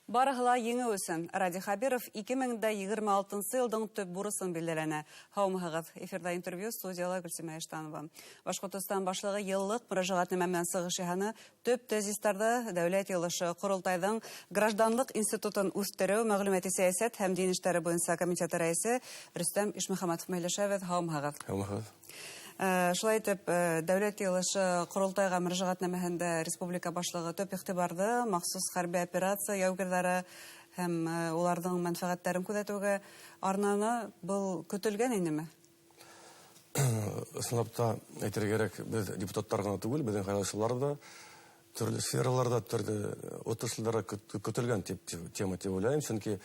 Барыһы ла еңеү өсөн. Радий Хәбиров 2026 йылдың төп бурысын билдәләне. Һаумыһығыҙ! Эфирҙа интервью, студияла Гөлсимә Иштанова. Башҡортостан башлығы йыллыҡ мөрәжәғәтнамә менән сығыш яһаны. Төп тезистарҙы Дәүләт Йыйылышы Ҡоролтайҙың гражданлыҡ институтын үҫтереү, мәғлүмәти сәйәсәт һәм дин эштәре буйынса комитеты рәйесе Рөстәм Ишмөхәмәтов менән һөйләшәбеҙ. Һаумыһығыҙ! Һаумыһығыҙ! Шулай итеп, Дәүләт Йыйылышы Ҡоролтайға мөрәжәғәтнамәһендә республика башлығы төп иғтибарҙы махсус хәрби операция яугирҙары һәм уларҙың мәнфәғәттәрен күҙәтеүгә арнаны. Был көтөлгән инеме? Ысынлап та, әйтергә кәрәк, беҙ депутаттар ғына түгел, беҙҙең һайлаусылар ҙа төрлө сфераларҙа, төрлө отраслдәрҙә көтөлгән тип тема тип уйлайым, сөнки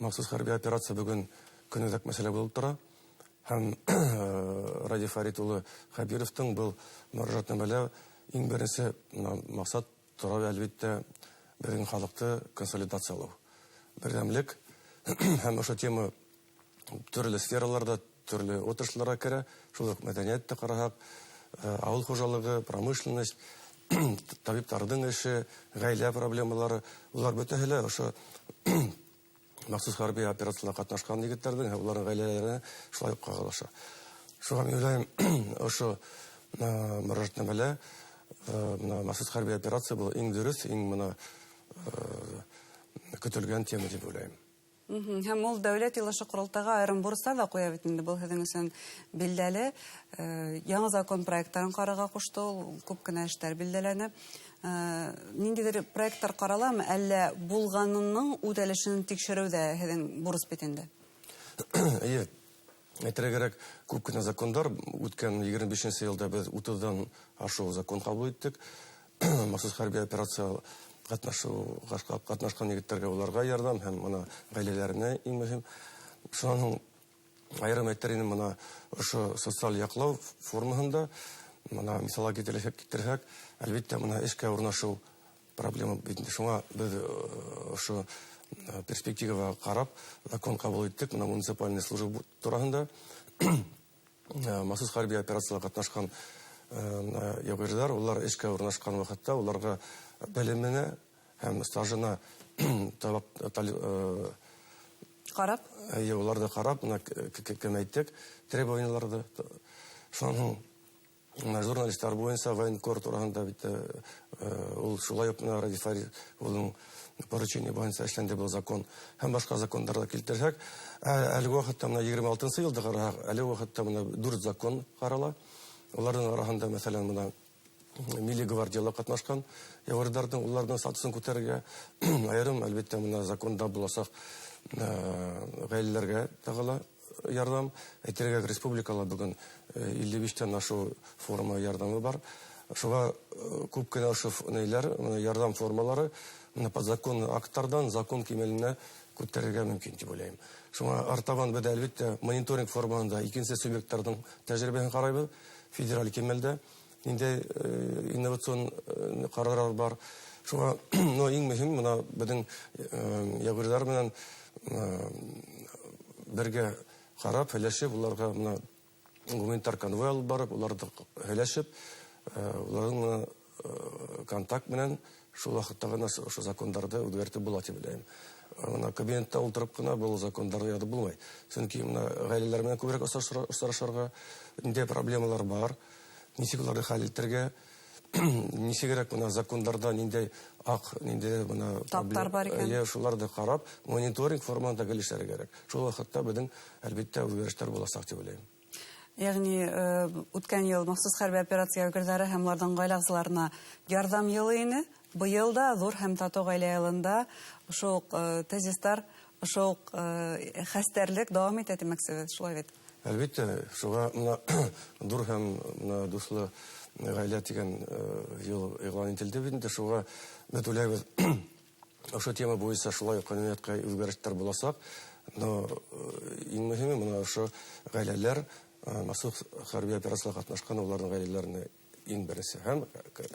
махсус хәрби операция бөгөн көнүҙәк мәсьәлә булып тора. Һәм Радий Фәрит улы Хәбировтың был мөрәжәғәтнамәлә иң беренсе маҡсат тора, әлбиттә, беҙҙең халыҡты консолидациялау, берҙәмлек, һәм ошо тема төрлө сфераларҙа, төрлө отраслдарға керә, шул уҡ мәҙәниәтте ҡараһаҡ, ауыл хужалығы, промышленность, табиптарҙың эше, ғаилә проблемалары, улар бөтәһе лә ошо махсус хәрби операцияла ҡатнашҡан егеттәрҙең һәм уларҙың ғаиләләренә шулай уҡ ҡағылыша. Шуға мин уйлайым, ошо мөрәжәғәтнамәлә бына махсус хәрби операция был иң дөрөҫ, иң бына көтөлгән тема тип уйлайым. Һәм ул Дәүләт Йыйылышы Ҡоролтайға айырым бурыстар ҙа ҡуя бит инде, был һеҙҙең өсөн билдәле. Яңы закон проекттарын ҡарарға ҡушты ул, күп кенә эштәр билдәләне. Ниндәйҙер проекттар ҡараламы, әллә булғанының үтәлешен тикшереү ҙә һеҙҙең бурыс бит инде? Эйе, әйтергә кәрәк, күп кенә закондар, үткән 25-нсе йылда беҙ 30-ҙан ашыу закон ҡабул иттек. Махсус хәрби операция ҡатнашҡан егеттәргә, уларға ярҙам һәм бына ғаиләләренә иң мөһим. Шунан һуң айырым әйтер инем, бына ошо социаль яҡлау формаһында, бына миҫалға китерһәк, әлбиттә, бына эшкә урынлашыу проблема бит инде. Шуңа беҙ ошо перспективаға ҡарап закон ҡабул иттек, бына муниципальный служба тураһында. Махсус хәрби операцияла ҡатнашҡан яугирҙар, улар эшкә урынлашҡан ваҡытта уларға белеменә һәм стажына талап ҡарап, эйе, уларҙы ҡарап, бына кәмәйттек требованияларҙы. Шунан һуң бына журналистар буйынса военкор тураһында бит, ул шулай уҡ бына Радий Фәрит улының поручение буйынса эшләнде был закон һәм башҡа закондарҙы килтерһәк, әлеге ваҡытта бына 26-нсы йылды ҡараһаҡ, әлеге ваҡытта бына дүрт закон ҡарала. Уларҙың араһында, мәҫәлән, бына милли гвардияла ҡатнашҡан яугирҙарҙың, уларҙың статусын күтәрергә, айырым, әлбиттә, бына законда буласаҡ ғаиләләргә тағы ла ярҙам. Әйтергә, республикала бөгөн 55-тән ашыу форма ярҙамы бар. Шуға күп кенә ошо нәйләр, ярҙам формалары бына подзаконный акттарҙан закон кимәленә күтәрергә мөмкин тип уйлайым. Шуңа артабан беҙ, әлбиттә, мониторинг формаһында икенсе субъекттарҙың тәжрибәһен ҡарайбыҙ, федераль кимәлдә ниндәй инновацион ҡарарҙар бар. Шуңа, но иң мөһим бына беҙҙең яугирҙар менән бергә ҡарап, һөйләшеп, уларға бына гуманитар конвой алып барып, уларҙы һөйләшеп, уларҙың бына контакт менән шул ваҡытта ғына ошо закондарҙы үҙгәртеп була тип уйлайым. Бына кабинетта ултырып ҡына был закондарҙы яҙып булмай. Сөнки бына ғаиләләр менән күберәк осрашырға, ниндәй проблемалар бар, нисек уларҙы хәл итергә, нисегерәк бына закондарҙа ниндәй аҡ, ниндәй бына таптар бар икән. Эйе, шуларҙы ҡарап, мониторинг формаһында гел эшләргә кәрәк. Шул ваҡытта беҙҙең, әлбиттә, үҙгәрештәр буласаҡ тип уйлайым. Йәғни үткән йыл махсус хәрби операция яугирҙәре һәм уларҙың ғаилә ағзаларына ярҙам йылы ине. Быйыл да ҙур һәм татыу ғаилә йылында ошо уҡ тезистар, ошо уҡ хәстәрлек дауам итә тимәксебеҙ, шулай бит? Әлбиттә, шуға бына ҙур һәм бына дуҫлы ғаилә тигән йыл иғлан ителде бит инде, шуға беҙ уйлайбыҙ, ошо тема буйынса шулай уҡ ҡануниәткә үҙгәрештәр буласаҡ, но иң мөһиме бына ошо ғаиләләр, махсус хәрби операцияла ҡатнашҡан уларҙың ғаиләләренә иң беренсе һәм,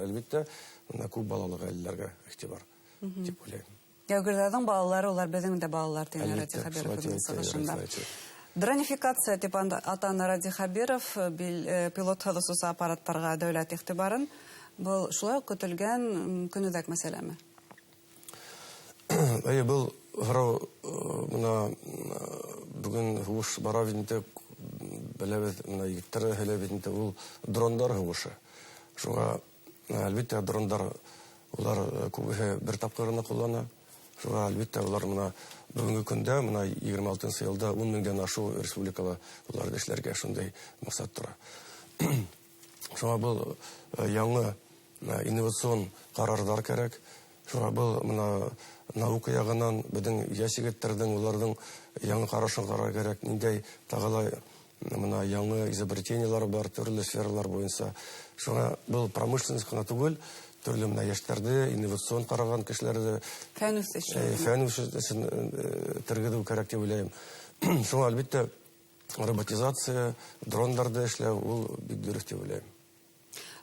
әлбиттә, бына күп балалы ғаиләләргә иғтибар тип уйлайым. Яугирҙәрҙең балалары улар беҙҙең дә балалар, тине Радий Әлбиттә, Хәбиров шулай үҙенең тип әйтә, сығышында. шулай тип. Дронификация тип атаны Радий Хәбиров пилотһыҙ осоусы аппараттарға дәүләт иғтибарын. Был шулай уҡ көтөлгән көнүҙәк мәсьәләме? Әйе, был һорау бына бөгөн һуғыш бара бит инде, беләбеҙ, бына егеттәр ҙә һөйләй бит инде, ул дрондар һуғышы. Шуға, әлбиттә, дрондар улар күбеһе бер тапҡыр ғына ҡуллана. Шуға, әлбиттә, улар бына бөгөнгө көндә, бына 26 йылда 10 меңдән ашыу республикала уларҙы эшләргә шундай маҡсат тора. Шуға был яңы инновацион ҡарарҙар кәрәк. Шуға был бына наука яғынан беҙҙең йәш егеттәрҙең уларҙың яңы ҡарашын ҡарарға кәрәк. Ниндәй тағы ла бына яңы изобретениелар бар төрлө сфералар буйынса. Шуға был промышленность ҡына түгел, төрлө бына йәштәрҙе, инновацион ҡараған кешеләрҙе фән үҫеше, фән үҫешен тергеҙеү кәрәк тип уйлайым. Шуға, әлбиттә, роботизация, дрондарҙы эшләү ул бик дөрөҫ тип уйлайым.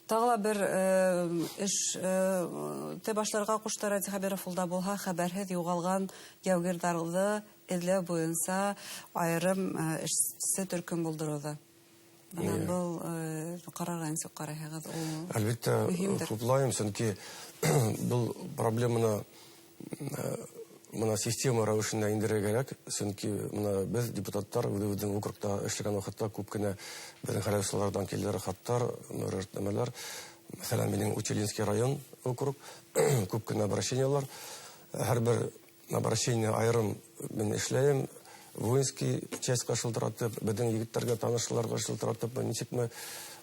Тағы ла бер эш те башларға ҡушты Радий Хәбиров, ул да булһа хәбәрһеҙ юғалған яугирҙарҙы эҙләү буйынса айырым эшсе төркөм булдырыуҙы. Бына был ҡарарға нисек ҡарайһығыҙ? Ул әлбиттә хуплайым, сөнки был проблеманы бына система рәүешендә индерергә кәрәк, сөнки бына беҙ депутаттар үҙебеҙҙең округта эшләгән ваҡытта күп кенә беҙҙең һайлаусыларҙан киләләр хаттар, мөрәжәғәтнамәләр. Мәҫәлән, минең Учалинский район округ, күп кенә обращениелар. Һәр бер обращение айырым мин эшләйем, воинский частьҡа шылтыратып, беҙҙең егеттәргә, танышларға шылтыратып, нисекме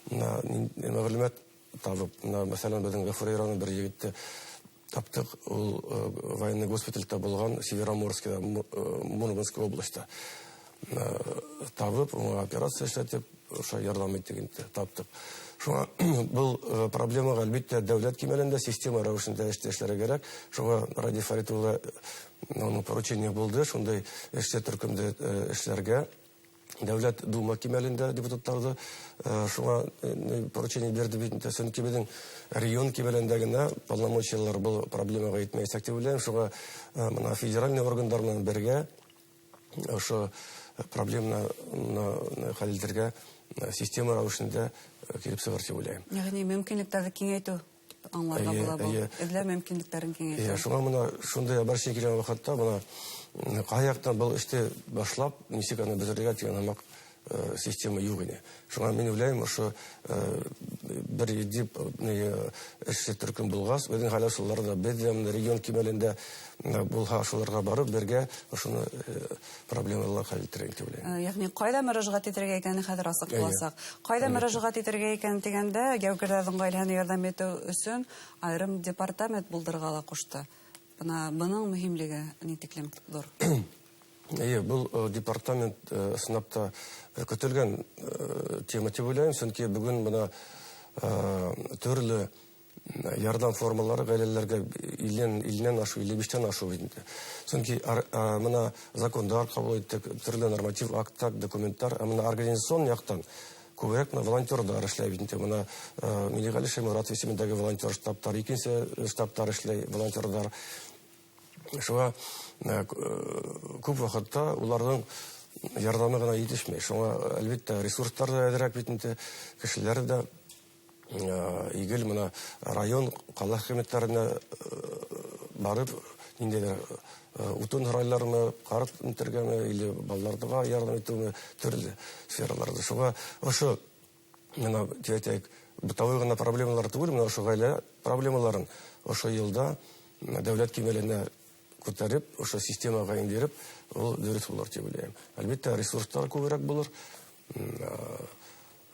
бына мәғлүмәт табып, бына мәҫәлән, беҙҙең Ғафури районының бер егетте таптыҡ, ул военный госпитальдә булған Североморскида, Мурманской областьта. Табып, уңа операция эшләтеп, ошо ярҙам иттек инде, таптыҡ. Шуңа был проблемаға, әлбиттә, дәүләт кимәлендә система рәүешендә эште эшләргә кәрәк. Шуңа Радий Фәрит улы уның поручение булды, шундай эшсе төркөмдө эшләргә. Дәүләт Дума кимәлендә депутаттарҙы шуңа поручение бирҙе бит инде, сөнки беҙҙең район кимәлендә генә полномочиялар был проблемаға етмәйәсәк тип уйлайым. Шуға бына федеральный органдар менән бергә ошо проблеманы хәл итергә система рәүешендә килеп сығыр тип уйлайым. Йәғни мөмкинлектәрҙе киңәйтеү аңларға була был. Эҙләү мөмкинлектәрен киңәйтеү. Шуңа бына шундай обращение килгән ваҡытта бына ҡай яҡтан был эште башлап, нисек аны бөтөрөргә тигән һымаҡ система юҡ ине. Шуңа мин уйлайым, ошо бер етди эшсе төркөм булғас, беҙҙең һайлаусылар ҙа, беҙ ҙә бына регион кимәлендә булһа, шуларға барып бергә ошоно проблемалар хәл итергә тип уйлайым. Йәғни ҡайҙа мөрәжәғәт итергә икәнен хәҙер асыҡ буласаҡ. Ҡайҙа мөрәжәғәт итергә икән тигәндә, яугирҙәрҙең ғаиләһенә ярҙам итеү өсөн айырым департамент булдырырға ла ҡушты. Бына бының мөһимлеге ни тиклем ҙур? Эйе, был департамент ысынлап та көтөлгән тема тип уйлайым, сөнки бөгөн бына төрлө ярҙам формалары ғаиләләргә илленән ашыу, илле биштән ашыу бит инде. Сөнки бына закондар ҡабул иттек, төрлө норматив акттар, документтар, ә бына организацион яҡтан күберәк бына волонтерҙар эшләй бит инде. Бына Миңлеғәле Шәйморатов исемендәге волонтер штабтар, икенсе штабтар эшләй волонтерҙар. Шуға күп ваҡытта уларҙың ярҙамы ғына етешмәй. Шуңа, әлбиттә, ресурстар ҙа әҙерәк бит инде, кешеләр ҙә игел бына район, ҡала хеҙмәттәренә барып, ниндәйҙер утын һорайлармы, ҡарт итергәме, или балаларға ярҙам итеүме, төрлө сфераларҙа. Шуға ошо бына тип әйтәйек, бытовой ғына проблемалар түгел, бына ошо ғаилә проблемаларын ошо йылда дәүләт кимәленә күтәреп, ошо системаға индереп, ул дөрөҫ булыр тип уйлайым. Әлбиттә, ресурстар күберәк булыр.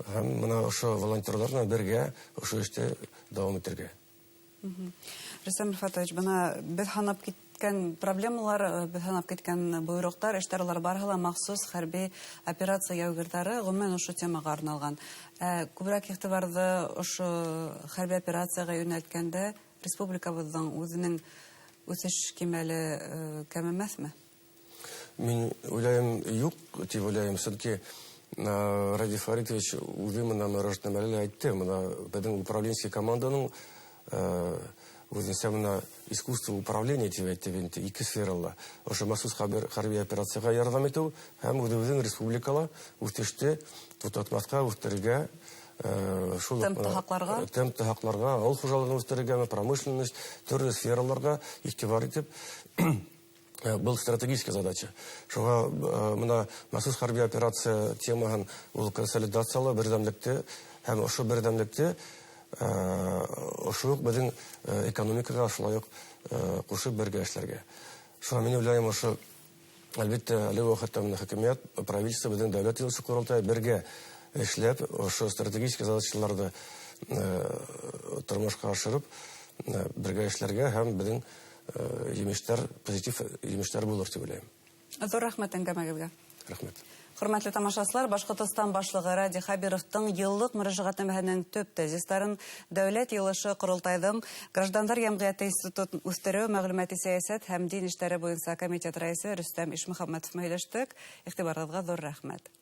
Һәм бына ошо волонтерҙар менән бергә ошо эште дауам итергә. Рөстәм Рифатович, бына беҙ һанап киткән проблемалар, беҙ һанап киткән бойороҡтар, эштәр улар барыһы ла махсус хәрби операция яугирҙары ғөмүмән ошо темаға арналған. Күберәк иғтибарҙы ошо хәрби операцияға йүнәлткәндә республикабыҙҙың үҙенең үҫеш кимәле кәмемәҫме? Мин уйлайым, юҡ тип уйлайым, сөнки Радий Фаритович үҙе бына мөрәжәғәтнамәлә әйтте, бына беҙҙең управленческий команданың үҙенсә бына искусство управления тип әйтте инде, ике сферала. Ошо махсус хәрби операцияға ярҙам итеү һәм үҙебеҙҙең республикала үҫеште туҡтатмаҫҡа, үҫтерергә, шул Темпты һаҡларға? Темпты һаҡларға, ауыл хужалығын үҫтерергә, промышленность, төрлө сфераларға иғтибар итеп, Был стратегическая задача. Шуға мына махсус хәрби операция темаһын ул консолидациялау, берҙәмлекте һәм ошо берҙәмлекте ошо уҡ беҙҙең экономикаға шулай уҡ ҡушып бергә эшләргә. Шуға мин уйлайым, ошо, әлбиттә, әлеге ваҡытта мына хөкүмәт, правительство, беҙҙең Дәүләт Йыйылышы, Ҡоролтай бергә эшләп, ошо стратегический задачаларҙы тормошҡа ашырып, бергә эшләргә һәм беҙҙең емештәр, позитив емештәр булыр тип уйлайым. Ҙур рәхмәт әңгәмәгеҙгә. Рәхмәт. Хөрмәтле тамашасылар, Башҡортостан башлығы Радий Хәбировтың йыллыҡ мөрәжәғәтнамәһенең төп тезистарын Дәүләт Йыйылышы Ҡоролтайҙың граждандар йәмғиәте институтын үҫтереү, мәғлүмәти сәйәсәт һәм дин эштәре буйынса комитет рәйесе Рөстәм Ишмөхәмәтов һөйләштек. Иғтибарығыҙға ҙур рәхмәт.